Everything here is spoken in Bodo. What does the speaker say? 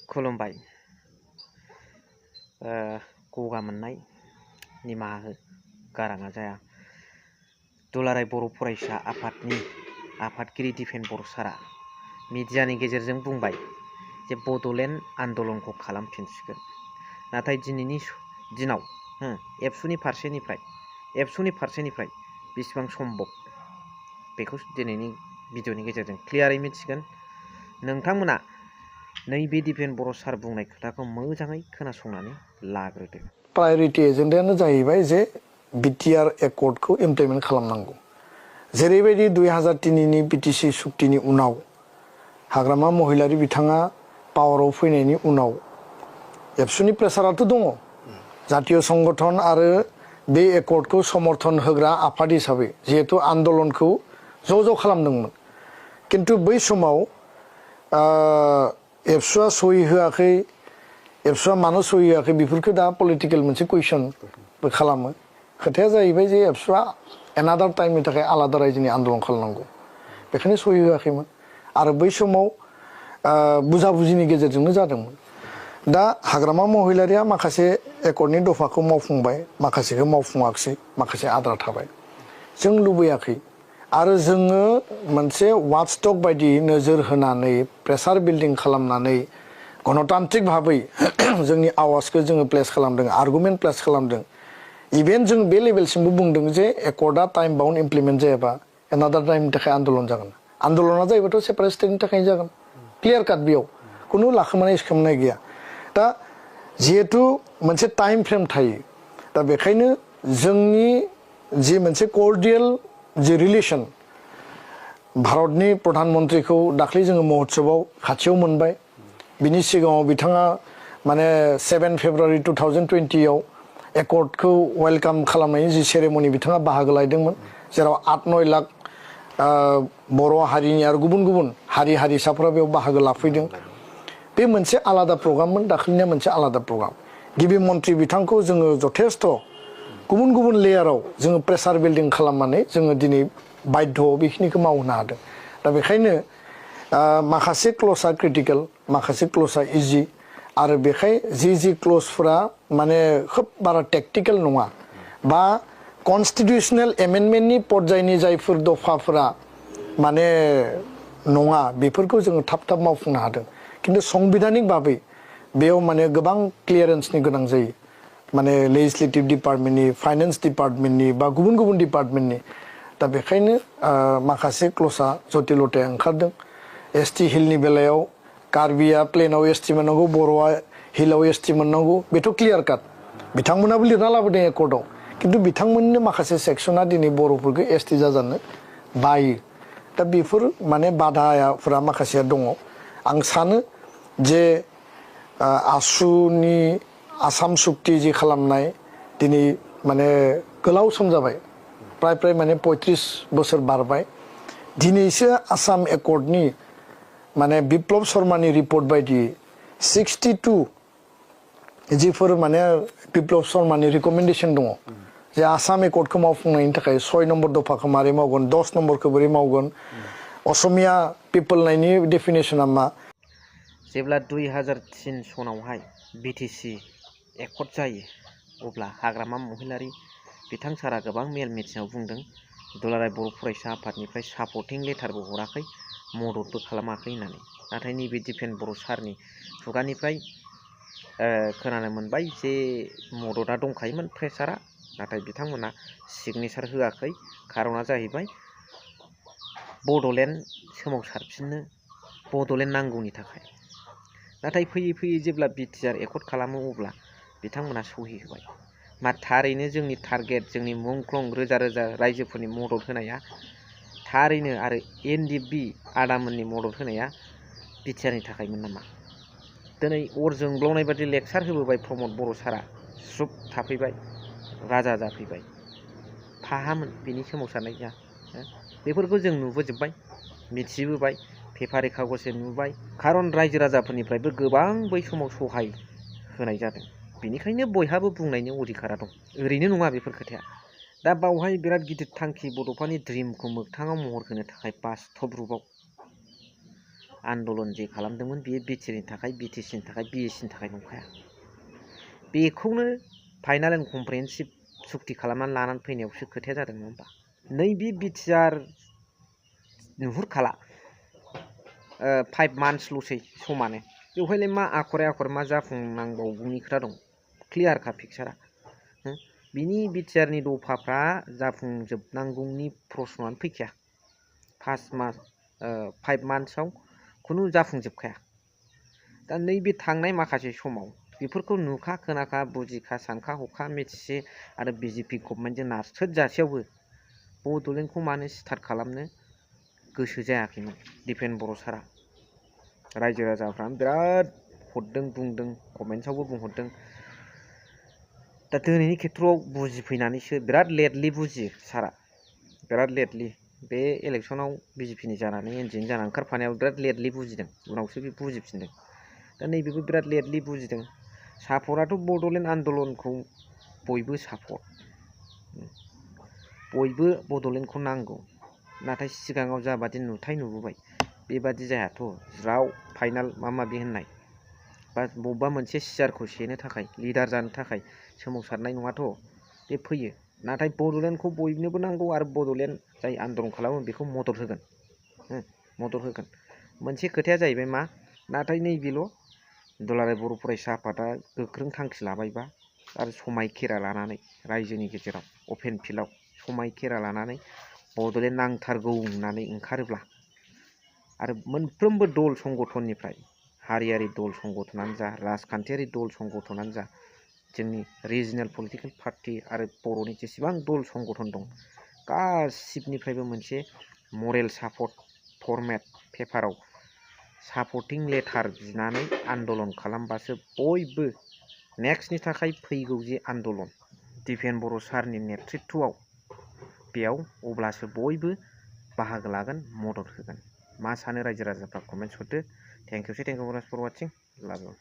खुलुमबाय गगा मोननाय निमाहा हो गाराङा जाया दुलाराय बर' फरायसा आफादनि आफादगिरि दिपेन बर' सारा मिडियानि गेजेरजों बुंबाय जे बड'लेण्ड आन्दलनखौ खालामफिनसिगोन नाथाय दिनैनि दिनाव एबसुनि फारसेनिफ्राय बेसेबां सम्भब बेखौ दिनैनि भिडिअनि गेजेरजों क्लियारै मिथिगोन नोंथांमोना नैबे दिपेन बर' सार बुंनाय खोथाखौ मोजाङै खोनासंनानै लाग्रोदो प्रायोरिटी एजेन्डायानो जाहैबाय जे BTR एकर्डखौ इमप्लिमेन्ट खालामनांगौ जेरैबायदि 2003 नि BTC सुक्तिनि उनाव हाग्रामा महिलारि बिथाङा पावाराव फैनायनि उनाव एबसुनि प्रेसाराथ' दङ जातीय संगठन आरो बे एकर्डखौ समर्थन होग्रा आफाद हिसाबै जिहेतु आन्दलनखौ ज' खालामदोंमोन किन्तु बै समाव एबसुआ सहि होआखै एबसुआ मानो सहि होआखै बेफोरखौ दा पलिटिकेल मोनसे कुइसनबो खालामो खोथाया जाहैबाय जे एबसुआ एनादार टाइमनि थाखाय आलादा रायजोनि आन्दलन खालामनांगौ बेखायनो सहि होआखैमोन आरो बै समाव बुजाबुजिनि गेजेरजोंनो जादोंमोन दा हाग्रामा महिलारिया माखासे एकर्डनि दफाखौ मावफुंबाय माखासेखौ मावफुङाखै माखासे आद्रा थाबाय जों लुबैयाखै आरो जोङो मोनसे वाचडग बायदि नोजोर होनानै प्रेसार बिल्डिं खालामनानै गणतान्त्रिक भाबै जोंनि आवाजखौ जोङो प्लेस खालामदों आर्गुमेन्ट प्लेस खालामदों इभेन जों बे लेभेलसिमबो बुंदों जे एकर्डा टाइम बाउन्ड इमप्लिमेन्ट जायाबा एनादार टाइमनि थाखाय आन्दलन जागोन आन्दलना जाहैबाथ' सेपारेट स्टेटनि थाखाय जागोन क्लियार काट बेयाव खुनु लाखोमानाय सिखोमानाय गैया दा जिहेतु मोनसे टाइम फ्रेम थायो दा बेखायनो जोंनि जि मोनसे कर्डियेल जि रिलेसन भारतनि प्रधानमन्त्रीखौ दाख्लै जोङो महोत्सवआव खाथियाव मोनबाय बिनि सिगाङाव बिथाङा माने 7 फेब्रुवारि 2020 आव एकर्डखौ वेलकाम खालामनायनि जि सेरेमनि बिथाङा बाहागो लादोंमोन जेराव 8-9 लाख बर' हारिनि आरो गुबुन हारि हारिसाफोरा बेयाव बाहागो लाफैदों बे मोनसे आलादा प्रग्राममोन दाख्लैनिया मोनसे आलादा प्रग्राम गिबि मन्त्रि बिथांखौ जोङो जथेस्थ गुबुन लेयाराव जोङो प्रेसार बिल्डिं खालामनानै जोङो दिनै बाध्य'आव बेखिनिखौ मावनो हादों दा बेखायनो माखासे क्ल'जआ क्रिटिकेल माखासे क्ल'जआ इजि आरो बेखाय जि क्ल'जफोरा माने खोब बारा टेक्टिकेल नङा बा कनस्टिटिउसनेल एमेन्डमेन्टनि पर्यायनि जायफोर दफाफोरा माने नङा बेफोरखौ जोङो थाब मावफुंनो हादों किन्तु संबिधानिक भाबै बेयाव माने गोबां क्लियारेन्सनि गोनां जायो माने लेजिस्लेटिभ डिपार्टमेन्टनि फाइनेन्स डिपार्टमेन्टनि बा गुबुन डिपार्टमेन्टनि दा बेखायनो माखासे क्ल'जआ जटिलताया ओंखारदों ST हिलनि बेलायाव कार्बिया प्लेनाव ST मोननांगौ बर'आ हिलाव ST मोननांगौ बेथ' क्लियार काट बिथांमोनाबो लिरना लाबोदों एकर्डआव किन्तु बिथांमोननि माखासे सेक्सना दिनै बर'फोरखौ ST जाजानो बायो दा बेफोर माने बाधाफोरा माखासेया दङ आं सानो जे आसुनि आसाम सुक्ति जि खालामनाय दिनै माने गोलाव सम जाबाय प्राय माने 35 बोसोर बारबाय दिनैसो आसाम एकर्डनि माने बिप्लब शर्मानि रिपर्ट बायदि 62 जिफोर माने बिप्लब शर्मानि रिकमेन्डेसन दङ जे आसाम एकर्डखौ मावफुंनायनि थाखाय 6 नम्बर दफाखौ मारै मावगोन 10 नम्बरखौ बोरै मावगोन असमिया पिपोल नायनि डेफिनेसना मा जेब्ला 2003 सनावहाय BTC एकर्ड जायो अब्ला हाग्रामा महिलारि बिथां सारा गोबां मेल मिथिङाव बुंदों दुलाराय बर' फरायसा आफादनिफ्राय सापर्टिं लेटारबो हराखै मददबो खालामाखै होननानै नाथाय नैबे दिपेन बर' सारनि खुगानिफ्राय खोनानो मोनबाय जे मददआ दंखायोमोन प्रेसारा नाथाय बिथांमोना सिगनेचार होआखै खारना जाहैबाय बड'लेण्ड सोमावसारफिननो बड'लेण्ड नांगौनि थाखाय नाथाय फैयै जेब्ला BTR एकर्ड खालामो अब्ला बिथांमोना सहि होबाय मा थारैनो जोंनि टारगेट जोंनि मुंख्लं रोजा रायजोफोरनि मदद होनाया थारैनो आरो NDB आदामोननि मदद होनाया BTRनि थाखायमोन नामा दिनै अर जोंब्लावनाय बादि लेक्सार होबोबाय प्रमद बर' सारा स्रुप थाफैबाय राजा जाफैबाय फाहामोन बिनि सोमावसारनाया बेफोरखौ जों नुबोजोब्बाय मिथिबोबाय पेपारे कागजे नुबाय खारन रायजो राजाफोरनिफ्रायबो गोबां बै समाव सहाय होनाय जादों बेनिखायनो बयहाबो बुंनायनि अधिकारा दं ओरैनो नङा बेफोर खोथाया दा बावहाय बिराद गिदिर थांखि बड'फानि ड्रिमखौ मोगथाङाव महर होनो थाखाय बास्तब रुपाव आन्दलन जे खालामदोंमोन बेयो बिटिआरनि थाखाय बिटिसिनि थाखाय बिएससिनि थाखाय नंखाया बेखौनो फाइनाल एन्ड कमप्रिहेन्सिभ सुक्ति खालामनानै लानानै फैनायावसो खोथाया जादों नङा होमबा नैबे बिटिआर नुहुरखाला 5 मान्थसल'सै समानो बेवहायलाय मा आखर मा जाफुंनांबावगौनि खोथा दं क्लियारखा पिक्सारा बिनि बिटिआरनि दफाफ्रा जाफुंजोबनांगौनि प्रश्नआनो फैखाया 5 मान्थसआव खुनु जाफुंजोबखाया दा नैबे थांनाय माखासे समाव बेफोरखौ नुखा खोनाखा बुजिखा सानखा हखा मिथिसे आरो बिजेपि गभर्नमेन्टजों नारसोजासेयावबो बड'लेण्डखौ मानो स्टार्ट खालामनो गोसो जायाखैमोन दिपेन बर' सारा रायजो राजाफ्रानो बिराद हरदों बुंदों कमेन्ट्सआवबो बुंहरदों दा दिनैनि खेथ्रआव बुजिफैनानैसो बिराद लेटलि बुजियो सारा बिराद लेटलि बे इलेक्सनाव बिजेपिनि जानानै एनडिएनि जानानै ओंखारफानायाव बिराद लेटलि बुजिदों उनावसो बे बुजिफिनदों दा नैबेबो बिराद लेटलि बुजिदों सापर्टआथ' बड'लेण्ड आन्दलनखौ बयबो सापर्ट बयबो बड'लेण्डखौ नांगौ नाथाय सिगाङाव जाबादि नुथाय नुबोबाय बेबादि जायाथ' ज्राव फाइनाल माबि होननाय बा बबेबा मोनसे सियारखौ सेनो थाखाय लिडार जानो थाखाय सोमावसारनाय नङाथ' बे फैयो नाथाय बड'लेण्डखौ बयनोबो नांगौ आरो बड'लेण्ड जाय आन्दलन खालामो बेखौ मदद होगोन मोनसे खोथाया जाहैबाय मा नाथाय नैबेल' दुलाराय बर' फरायसा आफादा गोख्रों थांखि लाबायबा आरो समायखेरा लानानै रायजोनि गेजेराव अपेन फिल्डआव समायखेरा लानानै बड'लेण्ड नांथारगौ होननानै ओंखारोब्ला आरो मोनफ्रोमबो दल संगठननिफ्राय हारियारि दल संगठनानो जा राजखान्थियारि दल संगठनानो जा जोंनि रिजनेल पलिटिकेल पार्टी आरो बर'नि जेसेबां दल संगठन दं गासिबनिफ्रायबो मोनसे मरेल सापर्ट फरमेट पेपाराव सापर्टिं लेटार बिनानै आन्दलन खालामबासो बयबो नेक्स्टनि थाखाय फैगौ जे आन्दलन दिपेन बर' सारनि नेतृत्वआव बेयाव अब्लासो बयबो बाहागो लागोन मदद होगोन मा सानो रायजो राजाफ्रा कमेन्ट्स हरदो थेंक इउ फर वाचिं लाभ इउ।